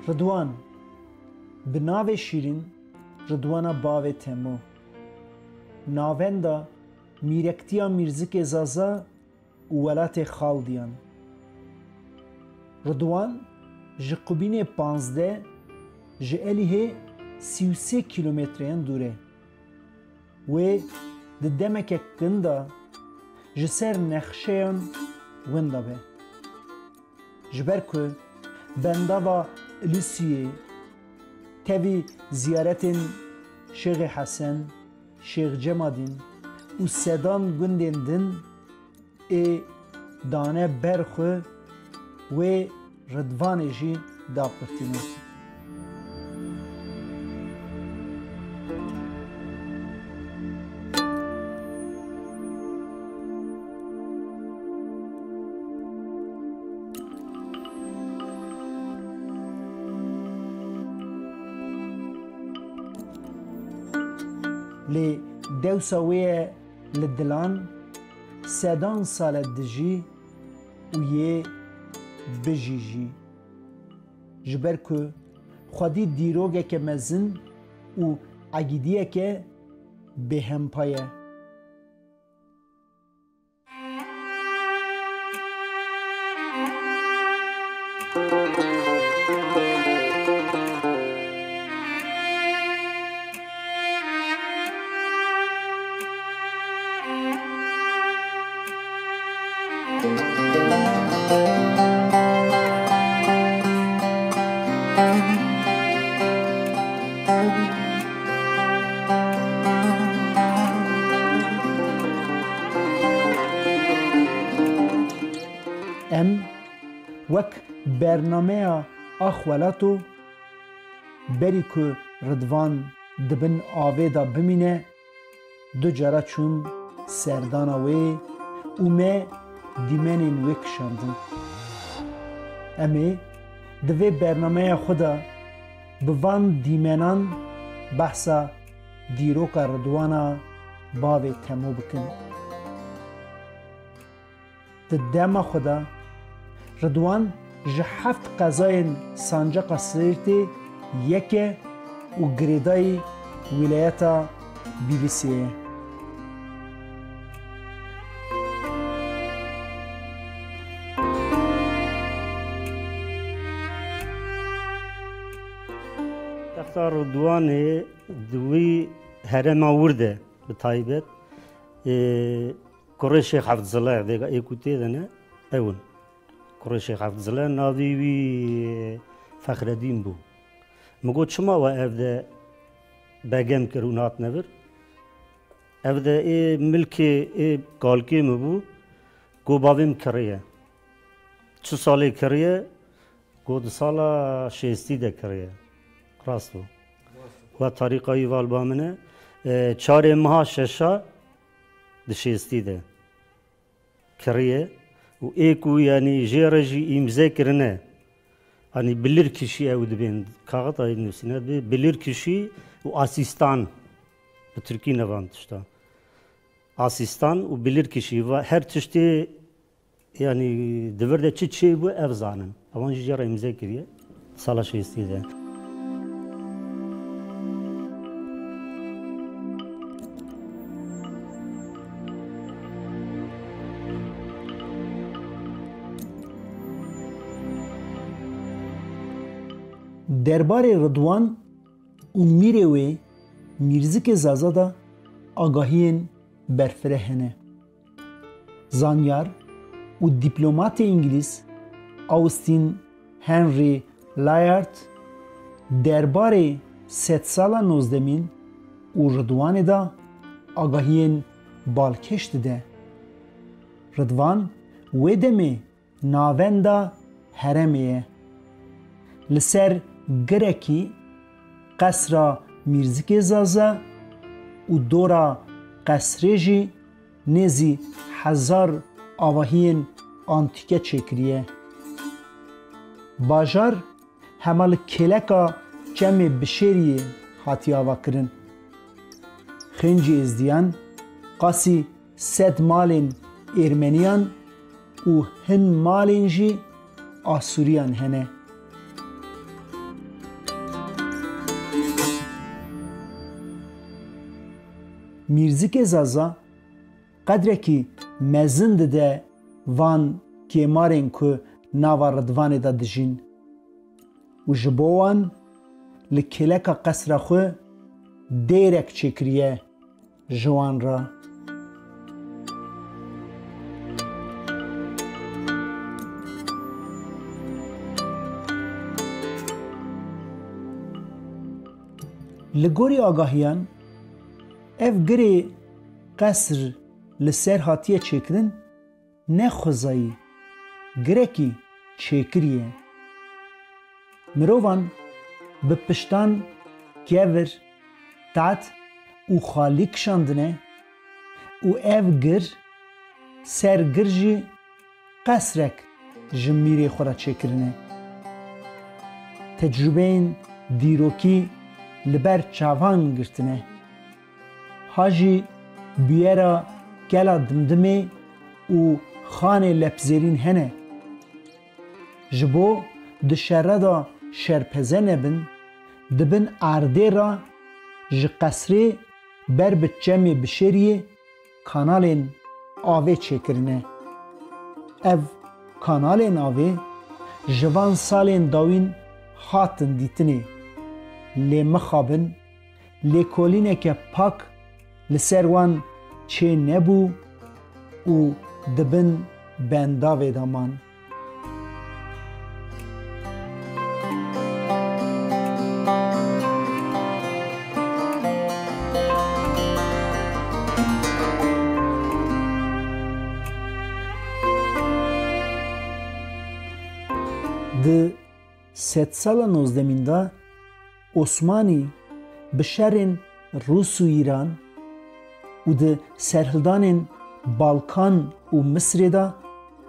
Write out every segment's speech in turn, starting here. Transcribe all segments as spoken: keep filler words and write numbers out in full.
Ridwan, bi navê şîrîn, Ridwana bavê Temo. Navenda mîrektiya Mîrzikê Zaza û welatê Xaldiyan. Ridwan ji Qubînê panzdeh, ji Elîhê sî û sê kîlometreyan dûr e. Wê di demeke kin de ji ser nexşeyan winda be. Ji ber ku bendava Ilisiyê tevî ziyaretên Şêxê Hesen, Şêx Cemadîn û sedan gundên din ê dane ber xwe, wê Ridvanê jî daqurtîne. Lê dewsa wê ye li dilan sedan sal e dijî û yê bijî jî. Ji ber ku xwedî dîrokeke mezin û egîdiyeke bêhempa ye. Em wek bernameya Axwelato, berî ku Ridvan di bin avê de bimîne, du cara çûn serdana wê û me dîmenên wê kişandin. Em ê di vê bernameya xwe de bi van dîmenan behsa dîroka Ridwana bavê Temo bikin. Di dema xwe de Ridwan ji heft qezayên Sancaqa Sêrtê yek e û girêdayî wîlayeta Bîlîsê ye. Texta Ridwanê di wî herêma wir de bi taybet, ê, Kurê Şêx Heft Zile, vêga ê ku tê de ne, ew in. Kurê Şêx Heft Zile, navê wî Fexredîn bû. Min got, "Çima we ev de begem kir û nat nevir?" Ev de ê milkê ê kalkê min bû, got, "Bavê min kiriye." Çi salê kiriye? Got, "Di sala şêstî de kiriye." Rast bû. We tarîqa wî val ba min e. E, çarê meha şeşa di şêstî de kiriye û ê ku, yanî, jê re jî îmze kirine, yanî, bilirkişî ew dibên, kaxita nivîsîne dibê bilirkişî û asîstan, bi tirkî ne van tişta. Asîstan û bilirkişî, va-, her tiştê, yanî, di vir de çi çêbû, ev zanin. Ewan jî jê re îmze kiriye. Sala şêstî de. Derbarê Ridwan û mîrê wê Mîrzikê Zaza de agahiyên berfireh hene. Zanyar û dîplomatê îngilîz Austin Henry Layard derbarê sedsala nozdemîn û Ridwanê de agahiyên balkêş dide. Ridwan wê demê navenda herêmê ye. Li ser girekî qesra Mîrzikê Zaza û dora qesrê jî nêzî hezar avahiyên antîke çêkiriye. Bajar hema li kêleka Çemê Bişêriyê hatiye avakirin. Xêncî Êzdiyan qasî sed malên Êrmeniyan û hin malên jî Asûriyan hene. Mîrzikê Zaza qedrekî mezin dide van kêmarên ku nava Ridvanê de dijîn û ji bo wan li kêleka qesra xwe dêrek çêkiriye ji wan re. Li gorî agahiyan, ev girê qesr li ser hatiye çêkirin, ne xwezayî, girekî çêkirî ye. Mirovan bi piştan kevir, tat û xalî kişandine û ev gir, ser gir jî qesrek ji mîrê xwe re çêkirine. Tecrûbeyên dîrokî li ber çavan girtine. Ha jî bûyera kela Dimdimê û Xanê Lepzêrîn hene. Ji bo di şere de şerpeze nebin, di bin erdê re ji qesrê ber bi Çemê Bişêriyê kanalên avê çêkirine. Ev kanalên avê ji van salên dawîn hatin dîtinê, lê mixabin lêkolîneke pak li ser wan çê nebû û di bin bendavê de man. Di sedsala nozdemîn de Osmanî bi şerên Rûs û Îran û di serhildanên Balkan û Misrê de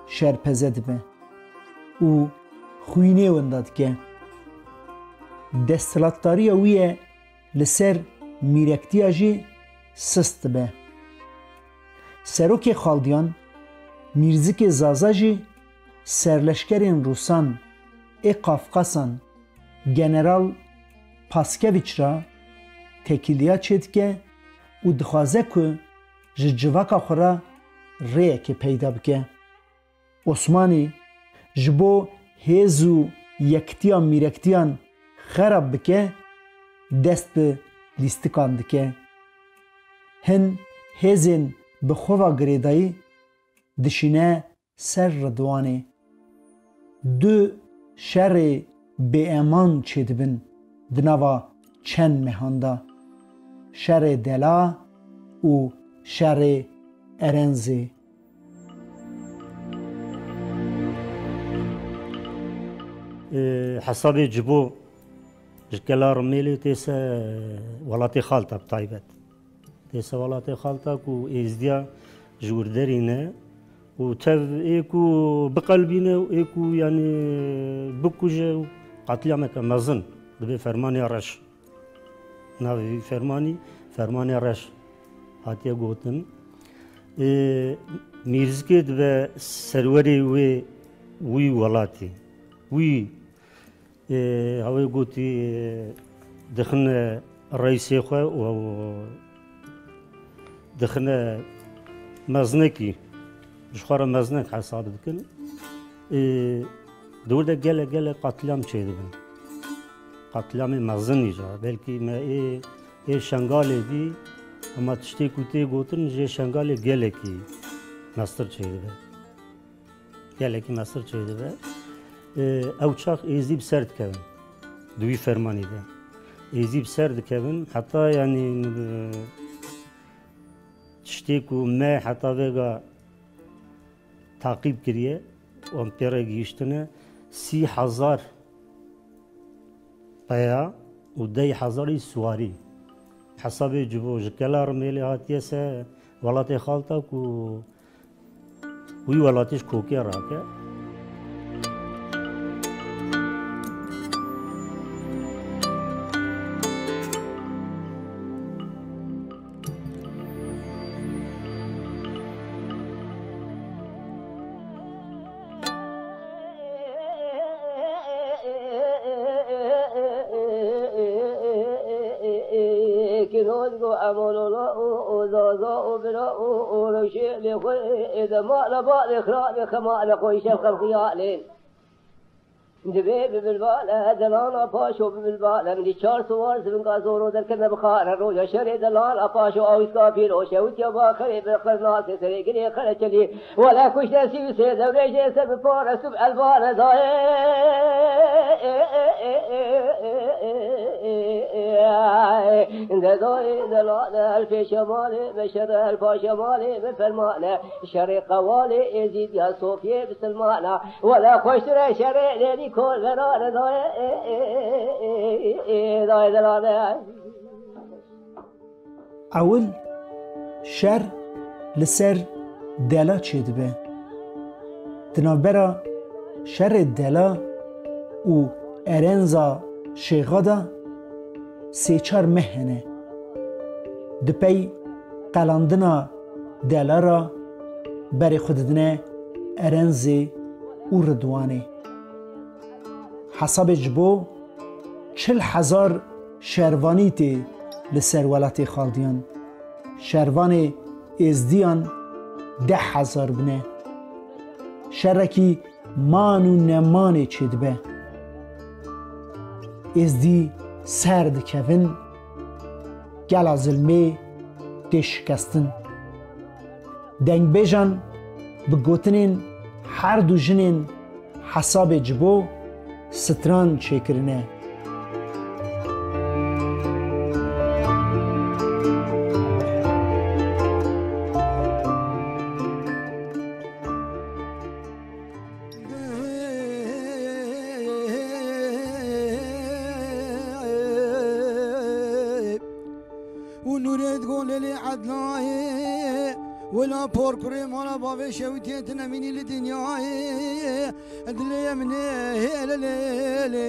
şerpeze dibe û xwînê winda dike. Desthilatdariya wî ye li ser mîrektiya jî sist dibe. Serokê Xaldiyan, Mîrzikê Zaza jî serleşkerên Rûsan ê Qafqasan General Paskevîç re tekîliya çêdike û dixwaze ku ji civaka xwe re rêyekê peyda bike. Osmanî ji bo hêz û yekitiya mîrektiyan xerab bike, dest bi lîstikan dike. Hin hêzên bi xwe ve girêdayî dişîne ser Ridwanê. Du şerê bêeman çêdibin di nava çend mehan de, şerê Dela û şerê Erenzê. Ê, hesabê Cibo ji Kela Rimêlê tê se welatê Xalta bi taybet. Tê se welatê Xalta ku êzdiya ji wir derî ne û tev ê ku biqelbîne û ê ku, yanî, bikuje û qetlîameke mezin dibe fermanê reş. Navê vî fermanî, fermanê reş hatiye gotin. Ê, Mîrzikê dibe serwerê wê, wî welatî. Wî Ê, hewê gotî, ê, dixine reîsê xwe û dixine meznekî, ji xwe re meznek hesab dikin. Ê, di wir de gelek, gelek qetlîam çêdibin. Qetlîamê mezin îca. Belkî me ê, ê Şengalê dî, ema tiştê ku tê gotin, jê Şengalê gelekî mestir çêdibe. Gelekî mestir çêdibe. Ê, ew çax êzî bi ser dikevin. Di wî fermanî de. Êzî bi ser dikevin. Heta, yanî, e, tiştê ku me heta vêga taqîb kiriye, wan pê re gihîştine, sî hezar peya û deh hezarî suwarî. Hesabê Cibo ji Kela Rimêlê hatiye se welatê Xalta ku wî welatî ji kokê rake. Emolola û, û Zaza û bira û, û Rewşê lê xwe ê de mala balê xirabê xemale xwe îşev xem xiyalê. Divê bi bilbale delala paşo bi bilbale min dî çar siwar zivinga zoro derkevne bi xare roja şerê delala paşo awîska pîroşe witiya ba xerê bi xernasê serê girê xereçelî. Wele kuşte sî û sê zewrê jê ser bi pare sub elvane dayê. De dayê delale el pêşemalê be şere el paşemalê be fermane. Şerê qewalê êzîdiya sofiyê bisilmana. Wele xweştir e şerê lêlî kolverane dayê. Dayê delale. Ewil şer li ser dela çêdibe. Di navbera şerê dela û erenza şêxa de sê çar meh hene. Di pey qelandina dela re berê xwe didine erenzê û ridwanê. Hesabê ji bo çil hezar şervanî tê li ser welatê Xaldiyan. Şervanê êzdiyan deh hezar bine. Şerekî man û nemanê çêdibe. Êzdî ser dikevin, gela zilmê tê şikestin. Dengbêjan bi gotinên her du jinên Hesabê ji bo stran çêkirine. Û nûrê digolê lê ednayê, wela porkurê mala bavê şewitiyê tine mînî li dinyayê. Dilê min ê hê lê lê lê,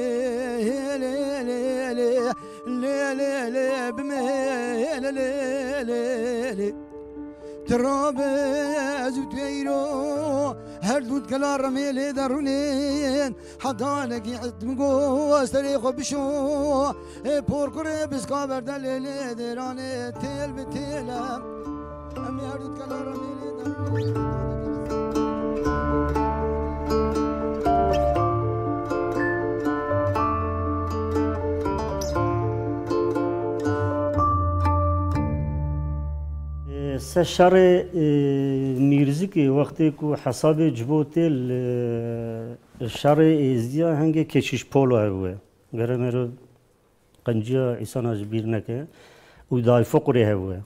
hê lê lê lê, lê lê lê, bi min hê lê lê lê lê. Tirabe ez û tu îro, her du dikela remê lê derûnên. Heta nekî ez min got serê xwe bişo. Ê porkurê biska berde lê lê dêranê têl bi têl e. Em ê her du dikela remê lê derûnê. Ê, se şerê, ê, Mîrzikê wextê ku hesabê ji bo têl, ê, şerê êzdiya hingê Keşîş Polo hebûye. Gere mero Qenciya îsana ji bîr neke. Û Dayfuqrê hebûye.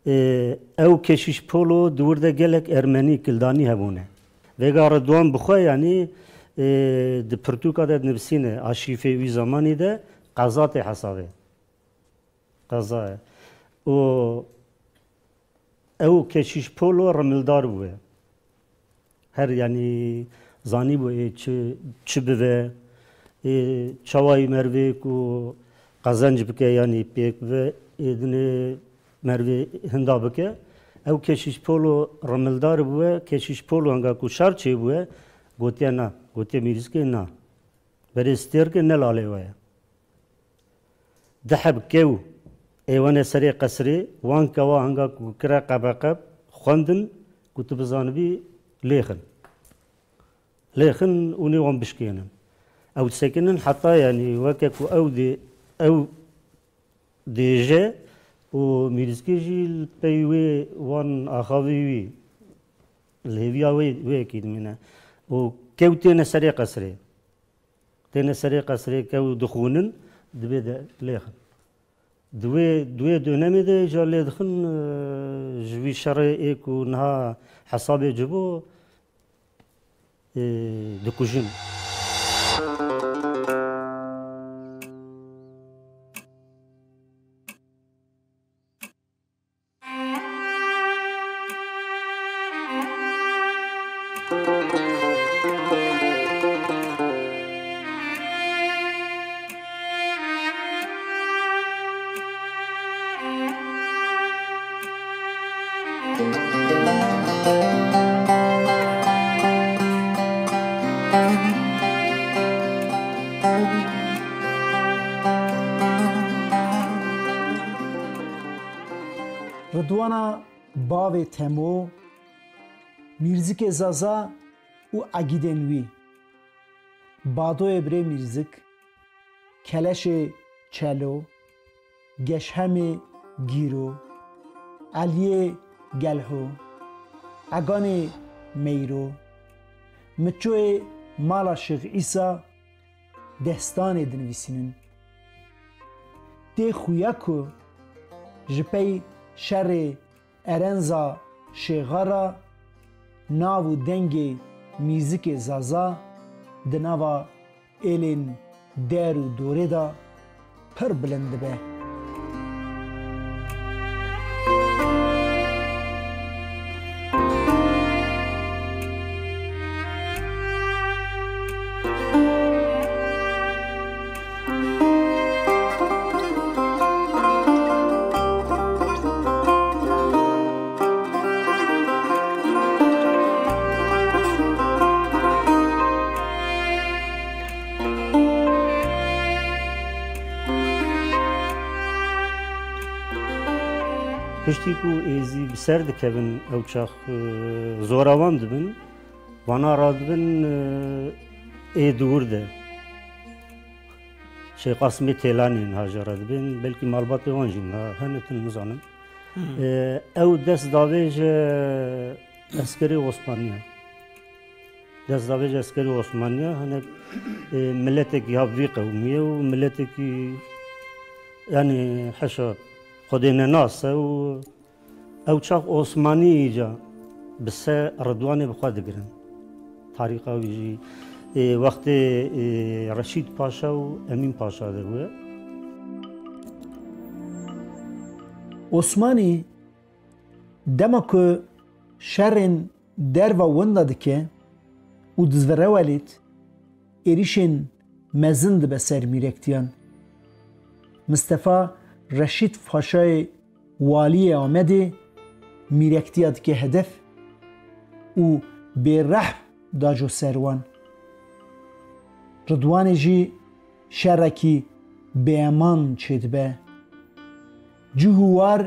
Ê, ew Keşîş Polo di wir de gelek Ermenî, Kildanî hebûne. Vêga Ridwan bi xwe, yanî, ê, di pirtûka de dinivîsîne, arşîfê wî zamanî de qeza tê hesabê. Qeza ye. Û ew Keşîş Polo rimildar bûye. Her, yanî, zanîbû ê çi, çi bive, ê çawa yî merivê ku qezenc bike, yanî pêk bive, ê dinê merivê hinda bike. Ew Keşîş Polo rimildar bûye, Keşîş Polo hanga ku şer çêbûye, gotiye na, gotiye Mîrîskê na. Berê stêrkê ne lalê we ye. Di heb kew ê wene serê qesrê, wan kewa hanga ku kire qebeqeb, xwendin ku tu bizanibî lêxin. Lêxin û nê wan bişkênin. Ew disekinin heta, yanî, weke ku ew dê, ew dêje û Mîrîskê jî li pey wê wan axavê wî, li hêviya wê, wê yekî dimîne. Û kew têne serê qesrê. Têne serê qesrê kew dixwînin, dibê de lêxin. Di wê, di wê dönemê de îcar lê dixin, e, ji vî şerê ê ku niha hesabê ci bû, e, dikujin. Ridwana bavê Temo, Mîrzikê Zaza û egîdên wî. Badoyê Birê Mîrzik, Keleşê Çelo, Geşhemê Gîro, Eliyê Gelho, Eganê Meyro, Miçoyê Mala Şêx Îsa destanê dinivîsînin. Tê xuya ku ji pey şerê Erenza Şêxa re nav û dengê mîzikê Zaza di nava êlên der û dorê de pir bilind dibe. Piştî ku êzî bi ser dikevin, ew çax, e, zoravan dibin, vana radibin, e, ê di wir de. Şêx Qasimê Têlanê niha jê re dibên, belkî malbatê wan jî niha hene, tu nizanim. Hmm. E, ew dest davêje eskerê Osmaniya. Dest davêje eskerê Osmaniya, hene, e, miletekî ya vî qewmiye û miletekî, yani, heşa Xwedê nenas e û ew çax Osmanî îca bi se Ridwanê bi xwe digirin. Tarîxa wî jî, ê, wextê, ê, Reşîd Paşa û Emîn Paşa de bûye. Osmanî dema ku şerên derva winda dike û dizvire welêt, êrîşên mezin dibe ser mîrektiyan. Mistefa Reşîd Paşayê waliyê Amedê mîrektiya dike hedef û bêrehm dajo ser wan. Ridwanê jî şerekî bêeman çêdibe. Cih û war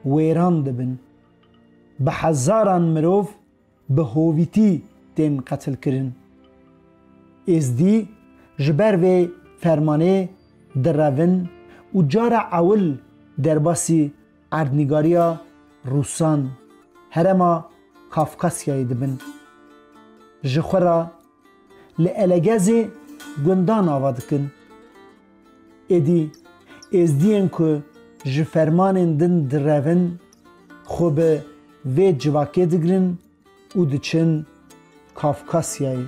wêran dibin. Bi hezaran mirov bi hovîtî tên qetilkirin. Êzdî ji ber vê fermanê direvin û cara ewil derbasî erdnîgariya Rûsan, herêma Kafkasyayê dibin. Ji xwe re li Elegezê gundan ava dikin. Êdî êzdiyên ku ji fermanên din direvin, xwe bi vê civakê digirin û diçin Kafkasyayê.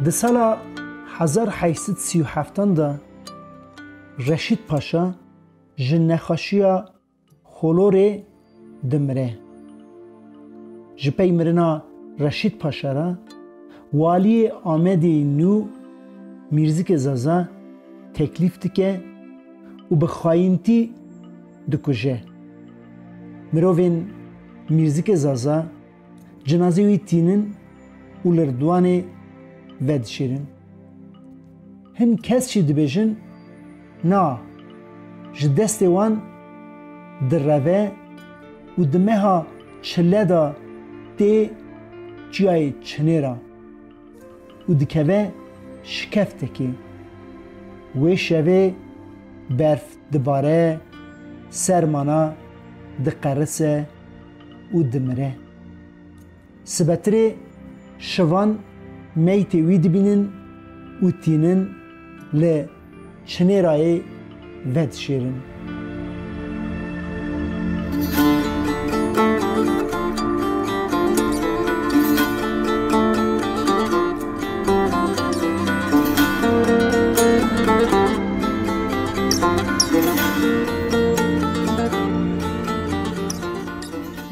Di sala hezar heyt sed sî û heftan de Reşîd Paşa ji nexweşiya Xolorê dimire. Ji pey mirina Reşîd Paşa re waliyê Amedê nû Mîrzikê Zaza teklîf dike û bi xayîntî dikuje. Mirovên Mîrzikê Zaza cinazê wî tînin û li Ridwanê vedişêrin. Hin kes jî dibêjin, na, ji destê wan direve û di meha çile de tê Çiyayê Çinê re û dikeve şikeftekê. Wê şevê berf dibare, sermana diqerise û dimire. Sibetirê şivan meytê wî dibînin û tînin li Çinêrayê vedişêrin.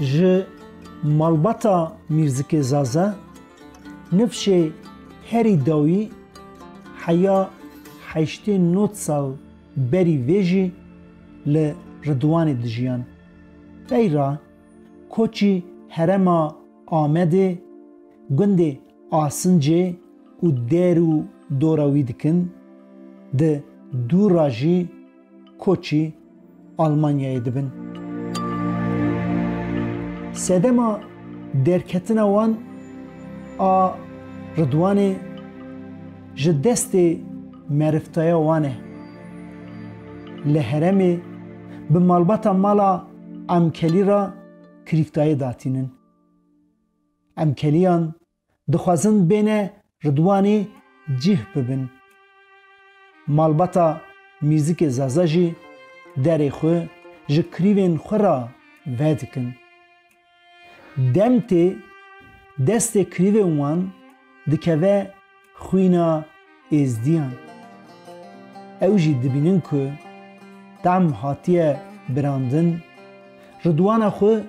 Ji malbata Mîrzikê Zaza Nifşê herî dawî heya heştê nod sal berî vê jî li Ridwanê dijiyan. Pey re koçî herêma Amedê, gundê Asincê û dêr û dora wî dikin, di dû re jî koçî Almanyayê dibin. Sedema derketina wan a Ridwanê ji destê meriftaya wan e. Li herêmê bi malbata mala Emkelî re kirîftayê datînin. Emkeliyan dixwazin bêne Ridwanê cih bibin. Malbata mîzikê Zaza jî derê xwe ji kirîvên xwe re vedikin. Dem tê destê kirîvên wan dikeve xwîna êzdiyan. Ew jî dibînin ku tam hatiye birandin, Ridwana xwe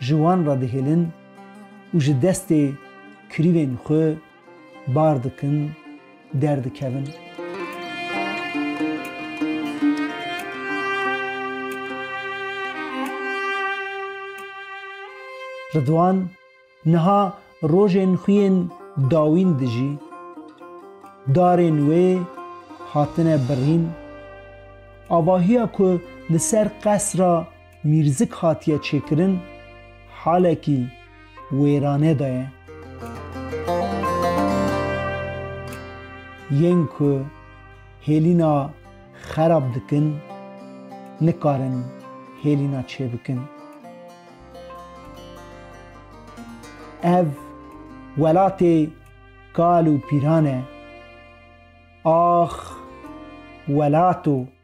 ji wan re dihêlin û ji destê kirîvên xwe bar dikin, derdikevin. Ridwan niha rojên xwe yên dawîn dijî. Darên wê hatine birîn. Avahiya ku li ser qesra Mîrzik hatiye çêkirin, halekî wêrane de ye. Yên ku hêlîna xerab dikin, nikarin hêlîna çêbikin. Ev welatê kal û pîran e. Ax, welato!